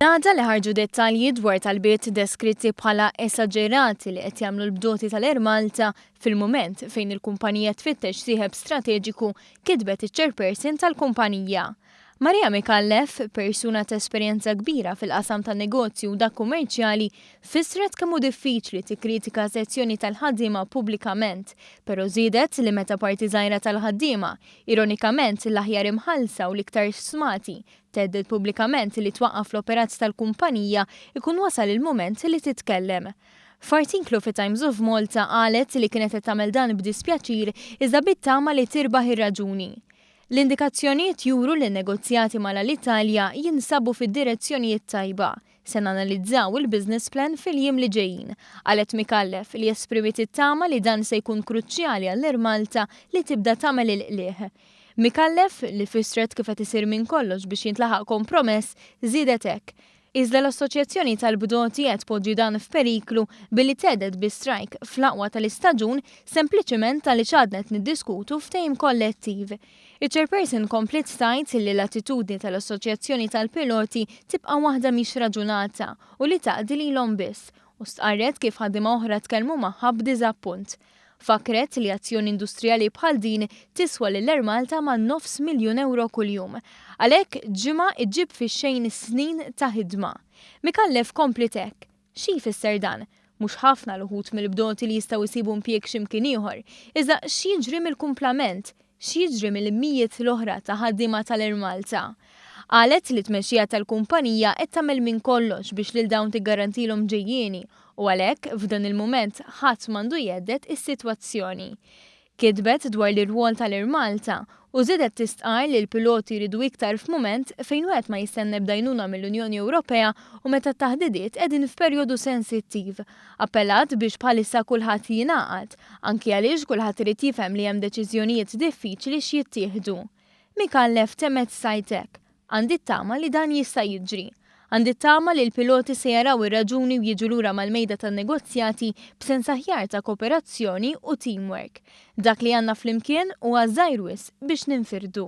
L-għada li ħarġu dettalji dwar talbiet deskritti bħala esaġerati li qed jagħmlu l-bdoti tal-Air Malta fil-mument fejn il-kumpanija tfittex sieħeb strateġiku, kitbet iċ-chairperson tal-kumpanija. Maria Micallef, persuna ta' esperjenza kbira fil-qasam tan-negozju u dak kummerċjali, fissret kemm hu diffiċli tikkritika sezzjoni tal-ħaddiema pubblikament, però żiedet li meta parti żgħira tal-ħaddiema, ironikament l-aħjar imħallsa u l-iktar stmati, Thedded pubblikament li twaqqaf l-operat tal-kumpanija ikun wasal il-mument li titkellem. F'artiklu fit-Times of Malta qalet li kienet qed tagħmel dan b'dispjaċir iżda bit-tama li tirbaħ ir-raġuni. L-indikazzjonijiet juru li n-negozjati mal-Alitalia jinsabu fid-direzzjoni t-tajba. Se nanalizzaw il-business plan fil-jiem li ġejjin, qalet Micallef li esprimiet it-tama li dan se jkun kruċjali għall-Air Malta li tibda tagħmel il-qligħ. Micallef, li fissret kif qed isir minn kollox biex jintlaħaq kompromess, żiedet hekk, Iżda l-Assoċjazzjoni tal-Bdoti qed tpoġġi dan f'periklu billi thedded bi strajk fl-aqwa tal-istaġun sempliċiment għaliex għadna qed niddiskutu ftehim kollettiv. Iċ-Chairperson kompliet tgħid li l-attitudni tal-Assoċjazzjoni tal-Piloti tibqa' waħda mhix raġunata u li taqdi lilhom biss u stqarret kif ħaddiema oħra tkellmu magħha b'diżappunt. Fakkret li azzjoni industrijali bħal din tiswa lil Air Malta ma' nofs miljun ewro kuljum. Għalhekk, ġimgħa iġġib fix-xejn snin ta' ħidma. Micallef kompliet hekk, Xi jfisser dan? Mhux ħafna l-uħud mill-bdoti li jistgħu jsibu impjieg xi mkien ieħor. Iżda x'jiġri mill-kumplament? X'jiġri mill-mijiet l-oħra ta' ħaddiema tal-Air Malta? Qalet li t-tmexxija tal-kumpanija qed tagħmel minn kollox biex lil dawn tiggarantilhom ġejjieni u għalhekk f'dan il-mument ħadd m'għandu jhedded is-sitwazzjoni. Kitbet dwar l-irwol tal-Air Malta u żiedet tistqarr li l-piloti jridu iktar f'mument fejn wieħed ma jistenna ebda għajnuna mill-Unjoni Ewropea u meta t-taħdidiet qegħdin f'perjodu sensittiv. Appellat biex bħalissa kulħadd jingħaqad, anki għaliex kulħadd irid jifhem li hemm deċiżjonijiet diffiċli x'jittieħdu. Micallef temmet tgħid hekk, Għandi t-tama li dan jista' jiġri. Għandi t-tama li l-piloti se jaraw ir-raġuni u jiġu lura mal-mejda tan-negozjati b'sens aħjar ta' kooperazzjoni u teamwork. Dak li għandna flimkien huwa żgħir wisq biex ninfirdu.